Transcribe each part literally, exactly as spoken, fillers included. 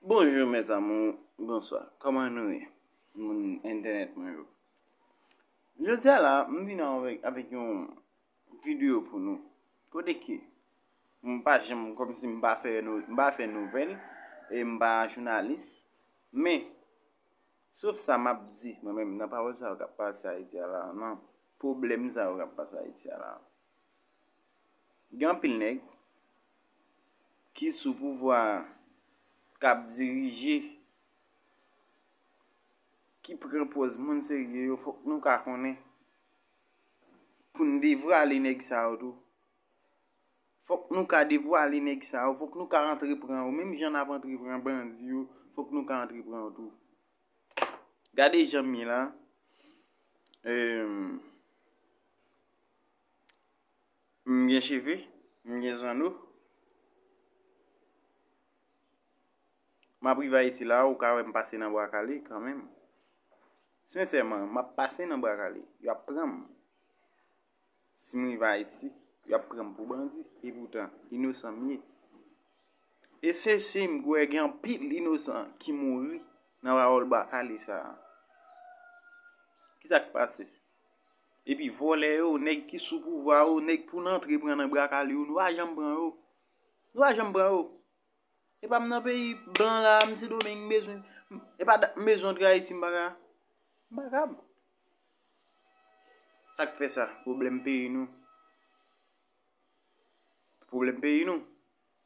Bonjou mes amours, bonswa. Kòman nou ye? Moun entènèt mwen yo. Jodi a la, m vin avèk, avèk yon videyo pou nou. Kote ke m pa janm, kòmsi m pa fè nou, m pa fè nouvèl, e m pa jounalis. Men, sof sa m ap di, mwen menm, nan pawòl sa yo k ap pase Ayiti a la, nan pwoblèm sa yo k ap pase Ayiti a la. Gen anpil nèg ki sou pouvwa a, k ap dirije, ki pran pòz moun serye yo, fòk nou ka konnen pou n devwale nèg sa yo tou. Fòk nou ka devwale nèg sa yo, fòk nou ka antre pran yo. Menm jan n ap antre pran bandi yo, fòk nou ka antre pran yo tou. Gade jan m ye la. Em, m gen cheve, m gen zanno. M ap rive Ayiti la, ou ka wè m pase nan Bwa Kale kanmenm. Sensèman, m ap pase nan Bwa Kale. Y ap pran m. Si m rive Ayiti, y ap pran m pou bandi. Epoutan, inosan m ye. E se si m kwè gen anpil inosan ki mouri nan pawòl Bwa Kale sa a. Kisa k pase? Epi vòlè yo, nèg ki sou pouvwa yo, nèg pou n antre pran nan Bwa Kale yo, nou pa janm pran yo. Nou pa janm pran yo. E pa m nan peyi blan la, m Sendomeng, m bezwen, e pa dat m bezwen antre Ayiti, m pa ka, m pa kab. Sa k fè sa? Pwoblèm peyi nou. Pwoblèm peyi nou.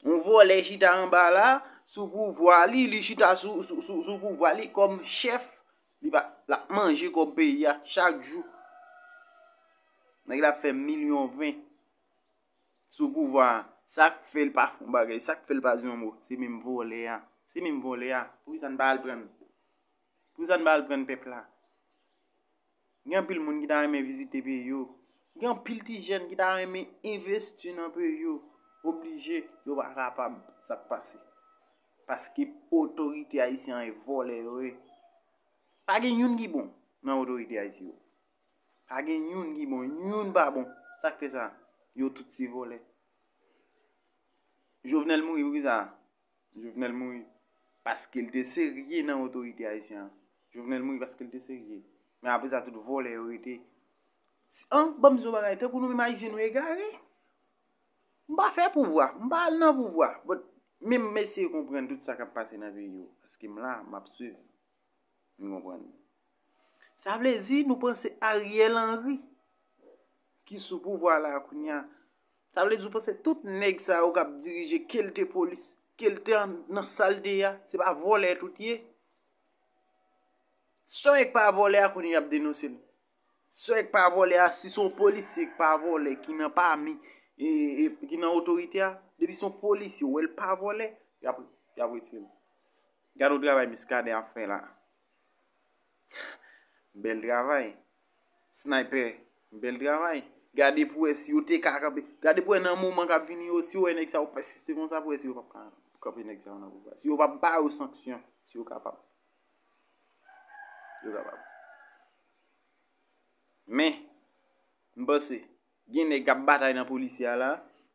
Yon vòlè chita anba la, sou pouvwa li, li chita sou, sou, sou, sou pouvwa li kòm chèf, li pa, l ap manje kòb peyi a chak jou. Nèg la fè milyon ven sou pouvwa a. Sa k fè l pa fè yon bagay, sa k fè l pa di yon mo, se menm vòlè a. Se menm vòlè a. Poukisa n pa al pran l? Poukisa n pa al pran pèp la? Gen anpil moun ki ta renmen vizite peyi yo. Gen anpil ti jèn ki ta renmen envesti nan peyi yo. Oblije, yo pa kapab, sa k pase. Paske otorite ayisyen an e vòlè yo ye. Pa gen youn ki bon nan otorite ayisyen yo. Pa gen youn ki bon, youn pa bon. Sa k fè sa? Yo tout se vòlè. Jovenel mouri poukisa? Jovenel mouri paske l te serye nan otorite ayisyen an. Jovenel mouri paske l te serye. Men apre sa, tout vòlè yo rete. An, ban m di w bagay, tankou nou menm Ayisyen, nou egare. M pa fè pouvwa, m pa al nan pouvwa. But, men m eseye konprann tout sa k ap pase nan peyi yo. Paske m la, m ap swiv. Nou konprann? Sa vle di, nou panse Ariel Henry, ki sou pouvwa la kounye a, sa vle di, ou panse tout nèg sa yo k ap dirije, ke l te polis, ke l te an, nan sa l te ye a, se pa vòlè tout ye? Sa yo k pa vòlè a kounye a y ap denonse l. Sa yo k pa vòlè a, si se yon polisye k pa vòlè, ki nan pami, e, e, ki nan otorite a, depi se yon polisye, ou wè l pa vòlè, y ap, y ap retire l. Gade yon travay Muscadin ap fè la. Bèl travay. Sniper, bèl travay. Gade pou wè si yo te ka kanpe. Gade pou wè nan moman k ap vini yo, si yo wè nèg sa yo pèsiste konsa, pou wè si yo p ap ka kanpe nèg sa yo nan pouvwa. Si yo p ap ba yo sanksyon, si yo kapab. Yo kapab. Men, m panse, gen nèg k ap batay nan polisye a la.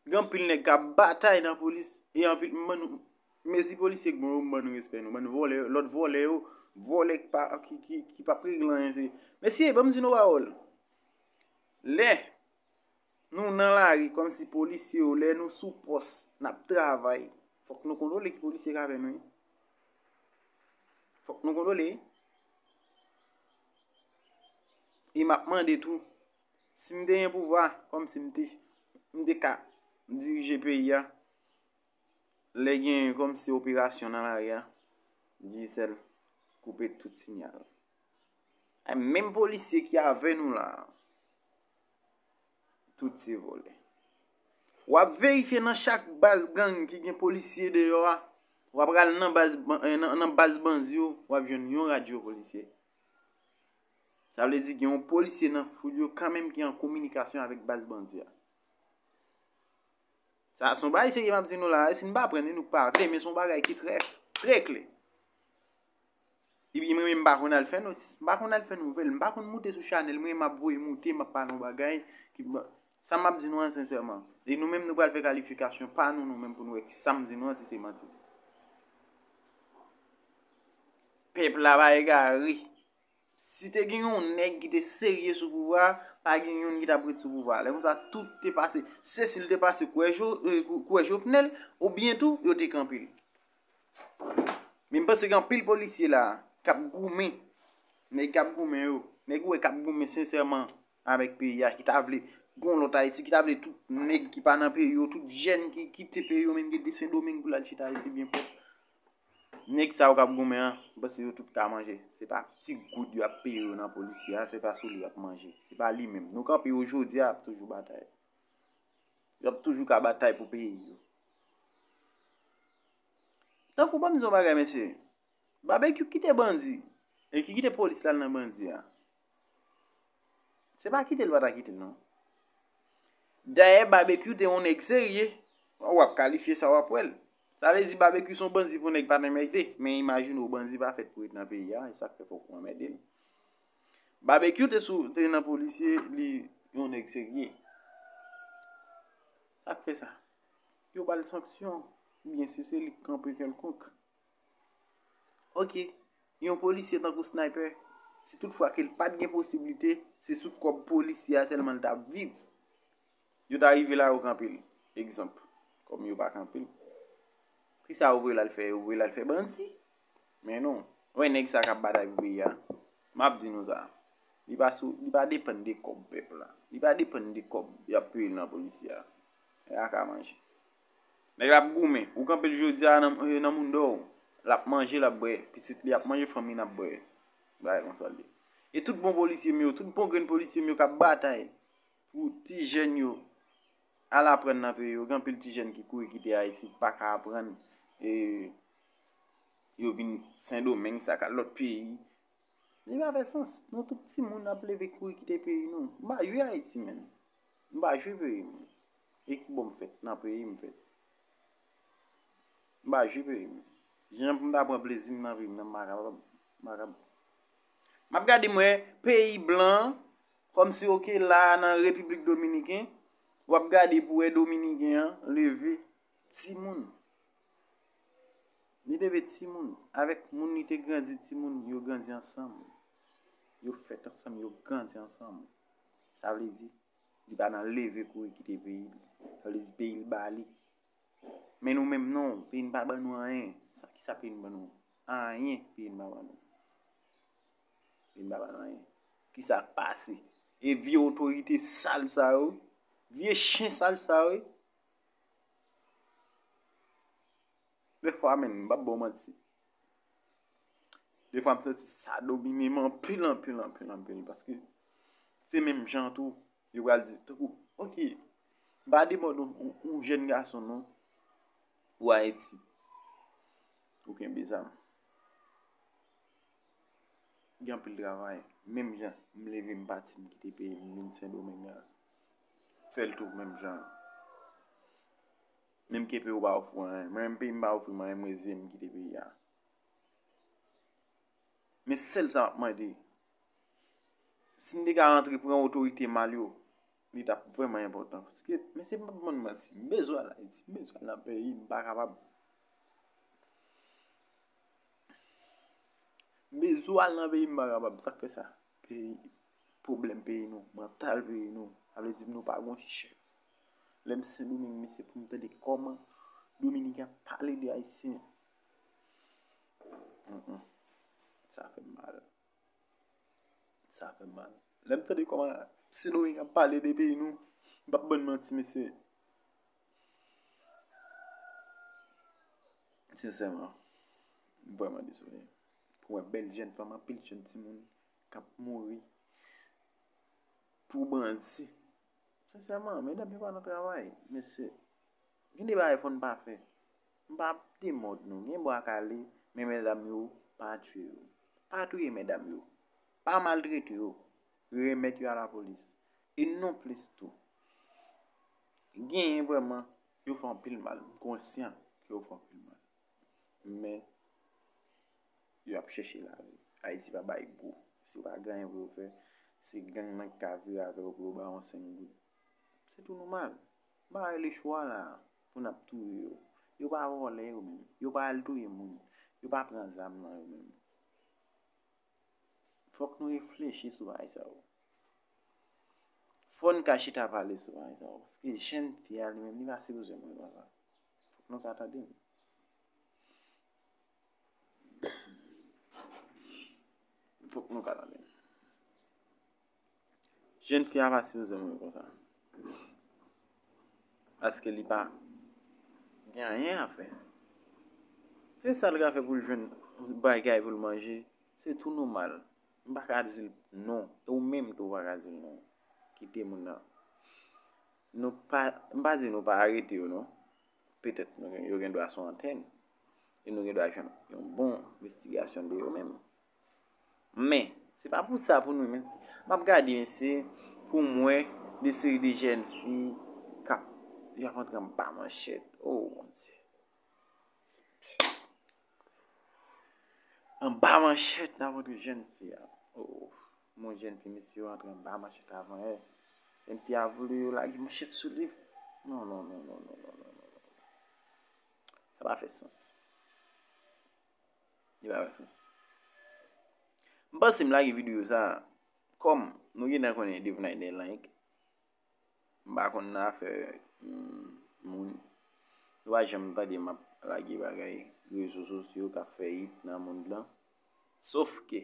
Gen anpil nèg k ap batay nan polis. E anpil, m ban nou, mezi polisye k bon yo, m ban nou respè nou. Ban nou vòlè, lòt vòlè yo, vòlè ki pa, ki, ki, ki p ap regle anyen. Se, mesye, ban m di nou pawòl. Lè nou nan lari kòmsi polisye yo, lè nou sou pòs, n ap travay, fòk nou kontwole ki polisye k avè nou ye. Fòk nou kontwole. E m ap mande tou, si m te gen pouvwa, kòmsi m te, m te ka dirije peyi a, lè gen kòmsi operasyon nan lari a, Digicel koupe tout sinyal. Ay, menm polisye ki avè nou la, tout se vòlè. W ap verifye nan chak baz gang ki gen polisye deyò a. W ap al nan baz, ban- eh, nan, nan baz bandi yo, w ap jwenn yon radyo polisye. Sa vle di gen yon polisye nan foul yo kanmenm ki an kominikasyon avèk baz bandi a. Sa se yon bagay serye m ap di nou la, si n pa pran li, nou pa vle, men se yon bagay ki trè, trè klè. Epi mwen menm m pa konn al fè notis, m pa konn al fè nouvèl, m pa konn moute sou chanèl, mwen m ap voye moute, m ap pale yon bagay ki, sa m ap di nou an sensèman. E nou menm nou pral fè kalifikasyon pa nou, nou menm pou nou wè ki sa m di nou an si se manti. Pèp la pa egare. Si te gen yon nèg ki te serye sou pouvwa a, pa gen youn ki t ap ret sou pouvwa a. Lè konsa, tout te pase. Cecil te pase kwè Jo, eh, kwè Jovenel, oubyen tou, yo te kanpe l. Men m panse gen anpil polisye la k ap goumen. Nèg k ap goumen yo. Nèg ou wè k ap goumen sensèman avèk peyi a, ki ta vle gon lòt Ayiti, ki ta vle tout nèg ki pa nan peyi yo, tout jèn ki kite peyi yo, menm ki te Sendomeng pou l al chita Ayiti byen pwòp. Nèg sa yo k ap goumen an, m panse yo tout ka manje. Se pa ti goud y ap peye yo nan polisye a, se pa sou li y ap manje. Se pa li menm. Nou kanpe yo jodi a, y ap toujou batay. Y ap toujou ka batay pou peyi yo. Tankou ban m di yon bagay, mesye. Babekyou kite bandi. E ki kite polis la nan bandi a. Se pa kite l pa ta kite l, non. Dayè, Babekyou te yon nèg serye. W ap kalifye sa w ap wè l. Sa vle di Babekyou se yon bandi pou nèg pa t enmègde. Men imajine w, bandi pa fèt pou ret nan peyi a. E sa k fè fòk ou anmède l. Babekyou te sou, te nan polisye, li yon nèg serye. Sa k fè sa? Yo ba l sanksyon. Oubyen si se li k kanpe kèlkonk. Ok, yon polisye tankou Sniper, si tout fwa ke l pa t gen posiblite, se sou kòb polisye a sèlman l t ap viv. Yo ta rive la, yo kanpe l. Egzanp, kòm yo pa kanpe l, kisa yo voye l al fè? Yo voye l al fè bandi. Men non, wè nèg sa k ap batay pou peyi a. M ap di nou sa. Li pa sou, li pa depann de kòb pèp la. Li pa depann de kòb y ap peye l nan polisye a. Nèg la ka manje. Nèg la ap goumen. Ou kanpe l jodi a nan, nan moun dò w. L ap manje, l ap bwè. Pitit li ap manje, fanmi n ap bwè. Bagay konsa l ye. E tout bon polisye m yo, tout bon grenn polisye m yo k ap batay pou ti jèn yo al aprann nan peyi yo. Gen anpil ti jèn ki kouri kite Ayiti, ki pa ka aprann, e yo vin Sendomeng, sa ka lòt peyi. Li pa fè sans. Nou tout timoun ap leve kouri kite peyi nou. M pa jwe Ayiti, menm. M pa jwe peyi m. E ki bò m fèt? Nan peyi m fèt. M pa jwe peyi m. Jan pou m ta pran plezi m nan peyi m nan, m pa kapab. M pa kapab. M ap gade m wè peyi blan, kòmsi oke la nan Repiblik Dominiken, w ap gade pou wè Dominiken an leve timoun. Li leve timoun. Avèk moun li te grandi timoun, yo grandi ansanm. Yo fèt ansanm, yo grandi ansanm. Sa vle di, li pa nan leve kouri kite peyi l. Sa vle di peyi l ba li. Men nou menm non, peyi n pa ban nou anyen. Sa, kisa peyi n ban nou? Anyen peyi n pa ban nou. Peyi n pa ban nou anyen. Kisa k pase? E vye otorite sal sa yo, vye chen sal sa yo, dèfwa menm, m p ap ba w manti. Dèfwa m santi sa domine m anpil, anpil, anpil, anpil. Paske se menm jan tou, yo pral di, tankou, oke, m pa demòd yon, yon, yon jèn gason non, ou Ayiti, ou kenbe zam. Gen anpil travay. Menm jan, m leve, m pati, m kite peyi m, m vin Sendomeng la. Fè l tou menm jan. Menm ke peyi w pa ofri w anyen. Mwen menm peyi m pa ofri m anyen, m reziye m, m kite peyi a. Men sèl sa m ap mande, si m te ka rantre pran otorite mal yo, li t ap vrèman enpòtan. Paske, mesye, m p ap ban nou manti, m bezwen al Ayiti, m bezwen al nan peyi m, m pa kapab. M bezwen al nan peyi m, m pa kapab. Sa k fè sa? Peyi, pwoblèm peyi nou, mantal peyi nou. Sa vle di nou pa gon chèf. Lè m Sendomeng, mesye, pou m tande kòman Dominiken ap pale de Ayisyen. Mm, mm. Sa fè m mal. Sa fè m mal. Lè m tande kòman Sendomeng ap pale de peyi nou, m p ap ban n manti, mesye. Sensèman, m vrèman dezole. Pou wè bèl jèn fanm, anpil jèn timoun k ap mouri pou bandi. Sensèman, medam yo pa nan travay, mesye. Gen de bagay fò n pa fè. M pa demòd nou. Gen bwa kale, men medam yo pa tiye yo. Pa touye medam yo. Pa maltrete yo. Remèt yo a lapolis. E non plis tou. Genyen vrèman, yo fè anpil mal. M konsyan ke yo fè anpil mal. Men, yo ap chèche lavi. Ayiti pa bay gou. Si w pa gen anyen pou yo fè, se gang nan ki ka vire avè w pou yo ba w yon senk goud. Se tou nòmal. M pa wè lechwa la pou n ap touye yo. Yo pa vòlè yo menm. Yo pa al touye moun. Yo pa pran zam nan yo menm. Fòk nou reflechi sou bagay sa yo. Fò n ka chita pale sou bagay sa yo. Paske jèn fi a li menm, li pa sipoze mouri konsa. Fòk nou ka tande m. Fòk nou ka tande m. Jèn fi a pa sipoze mouri konsa. Paske li pa gen anyen a fè. Se sa l ka fè pou l jwenn bagay pou l manje. Se tou nòmal. M pa ka di l non. E ou menm tou ou pa ka di l non. Kite moun nan. Nou pa, m pa di nou pa arete yo non. Petèt nou gen, yo gen dwa sou antèn. E nou gen dwa jwenn yon bon envestigasyon de yo menm. Men, se pa pou sa pou nou, men. M ap gade, mesye, pou m wè de seri de jèn fi k ap, y ap antre anba manchèt. Oh, Bondye. Anba manchèt, n ap antre jèn fi a. Oh, mon jèn fi, mesye, yo antre anba manchèt avan yè. Jèn fi a vle yo lage manchèt sou li. Non, non, non, non. Sa pa fè sans. Li pa fè sans. M panse m lage videyo sa a. Kòm nou gentan konnen Dave Knight de Lank, m pa konn nan afè, mm, moun. Nou pa janm tande m ap lage bagay rezo sosyo k ap fè hit nan mond lan. Sof ke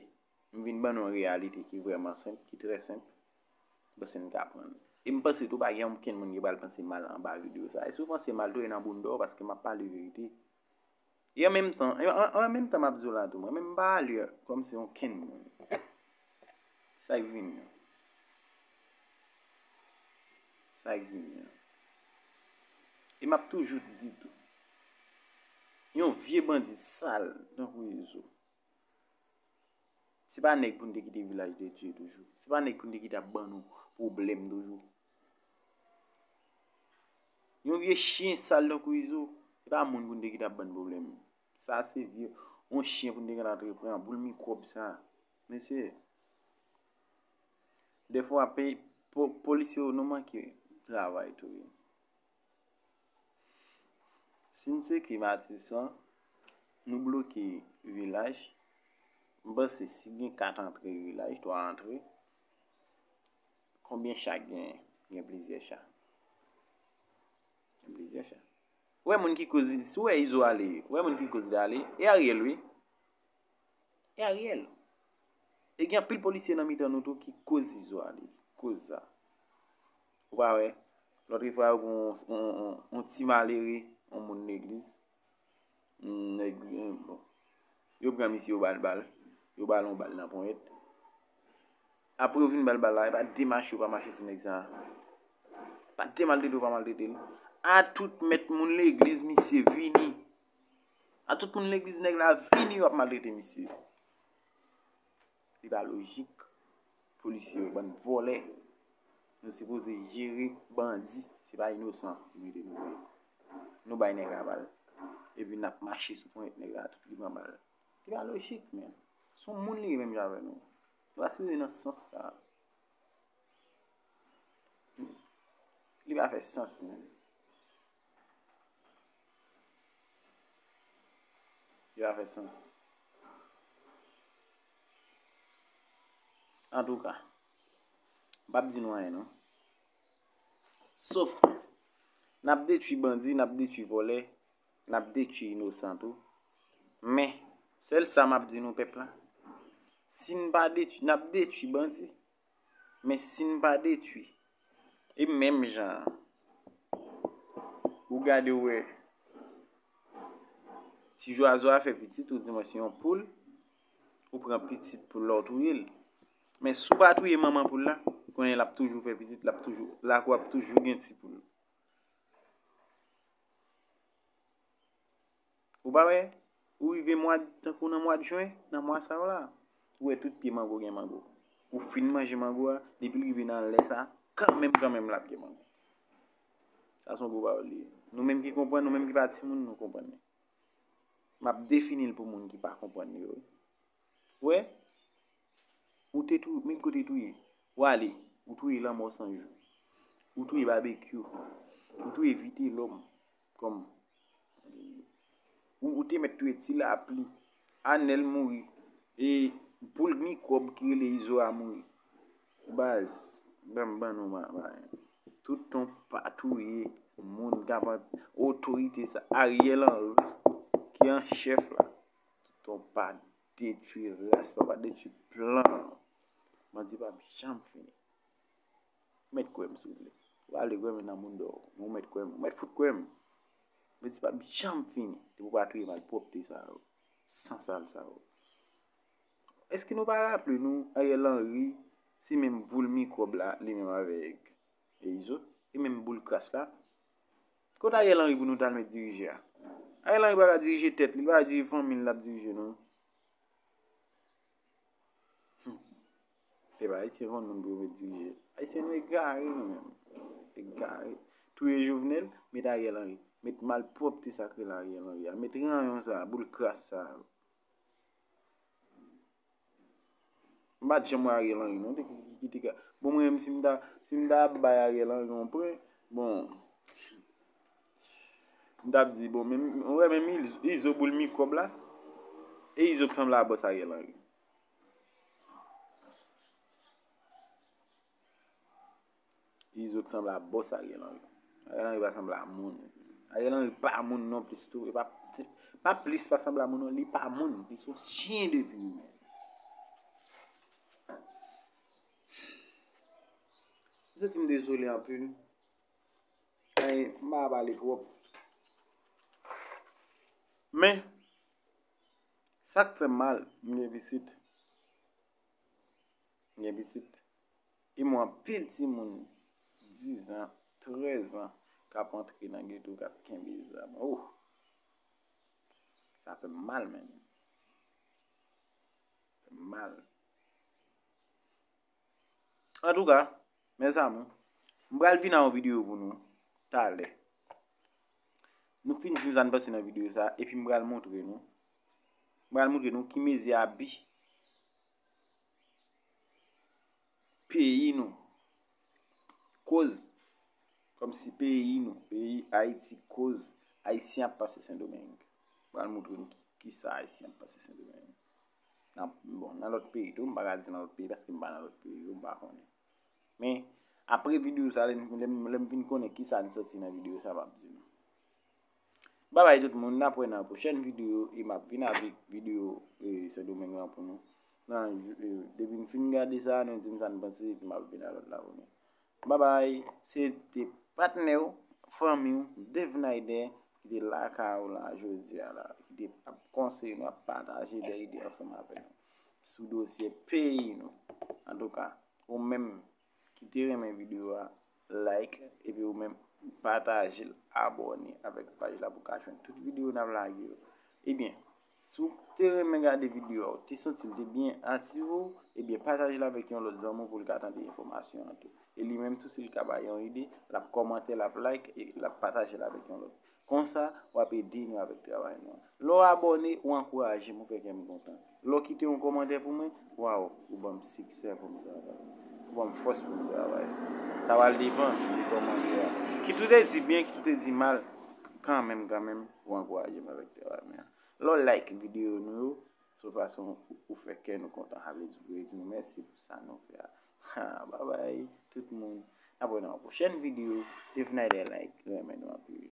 m vin ban nou yon reyalite ki vrèman senp, ki trè senp. M panse n ka aprann. E m panse tou pa gen okenn moun ki pral panse mal anba videyo sa a. E si w panse mal tou, e nan bounda w, paske m ap pale verite. E an menm tan, e an, an menm tan m ap di w la tou, mwen menm m pa ale kòmsi okenn moun. Sa k vini an. Sa k vini an. E m ap toujou di tou. Yon vye bandi sal tankou Izo. Se pa nèg pou n te kite vilaj detwi toujou. Se pa nèg pou n te kite ap ban nou pwoblèm toujou. Yon vye chen sal tankou Izo, se pa moun pou n te kite ap ban n pwoblèm. Sa se vye, yon chen pou n te gentan antre pran boul mikwòb sa. Mesye, dèfwa peyi, po-, polis yo, nou manke travay tou wi. Si n seke Matisan, nou bloke vilaj, m panse si gen kat antre vilaj, twa antre, konbyen cha k genyen? Gen plizyè cha. Gen plizyè cha. Ou wè moun ki koz, si w wè Izo ale, ou wè moun ki koz li ale, e Ariel wi. E Ariel. E gen anpil polisye nan mitan nou tou ki koz Izo ale, ki koz sa. Ou pa wè? Lòt fwa yo pran yon, yon, yon, yon ti malere, yon moun legliz. Nèg, bon. Yo pran misye, yo ba l bal. Yo ba l yon bal nan ponyèt. Apre yo fin ba l bal la, e pa de mache yo pa mache sou nèg sa a. Pa de maltrete yo pa maltrete l. A tout mèt moun legliz, misye vini. A tout moun legliz, nèg la vini, yo ap maltrete misye. Li pa lojik. Polisye yo, bann vòlè. Nou sipoze jere bandi. Se pa inosan ki mete nou ye. Nou bay nèg la bal. Epi n ap mache sou ponyèt nèg la, tout li pran bal. Li pa lojik, men. Se yon moun li ye menm jan avè nou. Nou pa sipoze nan sans sa. Li pa fè sans, men. Li pa fè sans. Antouka, m p ap di nou anyen, non. Sof, n ap detwi bandi, n ap detwi vòlè, n ap detwi inosan tou. Men, sèl sa m ap di nou, pèp la, si n pa detwi, n ap detwi bandi. Men si n pa detwi, e menm jan an, ou gade w wè, ti jwazo a fè pitit, ou di mwen se yon poul, ou pran pitit poul la, ou touye l. Men si w pa touye manman poul la, konnen l ap toujou fè pitit, l ap toujou, lakou ap toujou gen ti poul. Ou pa wè? Ou rive mwa, tankou nan mwa jen, nan mwa sa yo la, ou wè tout pye mango gen mango. Ou fin manje mango a, depi l rive nan lè sa, kanmenm, kanmenm l ap gen mango. Sa se yon gwo pawòl li ye. Nou menm ki konprann, nou menm ki pa timoun, nou konprann li. M ap defini l pou moun ki pa konprann li yo. Ou wè? Ou te tou, menm kote touye. Ou ale, ou touye Lanmò San Jou. Ou touye Babekyou. Ou touye Vitelòm. Kòm ou, ou te mèt touye Ti Lapli. Anèl mouri. E Boul mikwòb ki rele Izo a mouri. Baz, ban m ban nou ma, ma. Tout ton patouye, moun k ap otorite sa, Ariel Henry ki an chèf la. Tout ton pa detwi ras la, pa detwi plan. Manti p ap janm fini. Ou mèt kwè m, souple. Ou ale kwè m nan moun dò. Ou mèt kwè m. Ou mèt fout kwè m. Manti p ap janm fini. Depi w pa touye malpwòpte sa yo. Sansal sa yo. Èske nou pa raple nou, Ariel Henry, se menm boul mikwòb la, li menm avèk Izo, e menm boul kras la? Kote Ariel Henry pou nou t al met dirije a? Ariel Henry pa ka dirije tèt li, li pa ka dirije fanmi l, l ap dirije nou. Hmm. Se pa Ayisyen konn moun pou yo met dirije. Ayisyen nou egare nou menm. Egare. Touye Jovenel, met Ariel Henry. Met malpwòpte sa k rele Ariel Henry a. Met ranyon sa, boul kras sa. M pa t janm wè Ariel Henry non, te ki, ki, ki te ka. Bon, mwen menm, si m ta, si m ta ap bay Ariel Henry yon pre, bon, m t ap di, bon, menm, ou wè menm Izo, Izo boul mikwòb la, e Izo k sanble a bòs Ariel Henry. Izo k sanble a bòs Ariel Henry. Ariel Henry pa sanble a moun. Ariel Henry pa moun non plis tou. E pa, pa plis pa sanble a moun non. Li pa moun. Li se yon chyen de pi imen. M santi m dezole anpil. Ay, m pa pale twòp. Men, sa k fè m mal, m gen pitit. M gen pitit. E m wè anpil timoun diz an, trèz an k ap antre nan geto, k ap kenbe zam. Oh! Sa fè m mal menm. Fè m mal. Antouka, mes amours, m pral vin a yon videyo pou nou talè. Nou fin di m sa n panse nan videyo sa, epi m pral montre nou. M pral montre nou ki mezi abi peyi nou koz, kòmsi peyi nou, peyi Ayiti koz, Ayisyen ap pase Sendomeng. Pral montre nou ki, kisa Ayisyen ap pase Sendomeng. Nan, bon, nan lòt peyi tou, m pa ka di nan lòt peyi, paske m pa nan lòt peyi yo, m pa konnen. Men, apre videyo sa, lè m, lè m, lè m vin konnen kisa n sòti nan videyo sa, m ap di nou. Babay tout moun, n ap wè nan pwochèn videyo, e m ap vin avèk videyo, e, Sendomeng lan pou nou. Nan, e, depi m fin gade sa, nou di m sa n panse, epi m ap vin a lòt la pou nou. Babay, se te patnè w, fanmi w, Devnider, ki te lakay ou la jodi a la, ki te ap konseye nou, ap pataje de ide ansanm avèk nou sou dosye peyi nou. Antouka, ou menm ki te renmen videyo a, like, epi ou menm pataje l, abòne avèk paj la pou w ka jwenn tout videyo n ap lage yo. Ebyen, si w te renmen gade videyo a, ou te santi l te byen ative w, ebyen pataje l avèk yon lòt zanmi w pou l ka tande enfòmasyon an tou. E li menm tou, si l ka bay yon ide, l ap kòmante, l ap like, e l ap pataje l avèk yon lòt. Konsa, w ap ede nou avèk travay nou an. Lè w abòne, ou ankouraje m, ou fè kè m kontan. Lè w kite yon kòmantè pou mwen, waw, ou ban m siksè pou m travay. Ou ban m fòs pou m travay. Sa pral depann de kòmantè a. Kit ou te di byen, kit ou te di mal, kanmenm, kanmenm, ou ankouraje m avèk travay mwen an. Lè w like videyo nou yo, se yon fason ou, ou fè kè nou kontan. Sa vle di, ou vle di nou mèsi pou sa nou fè a. Ha, babay, tout moun. N ap wè nan yon pwochèn videyo. Devnider like, renmen nou anpil.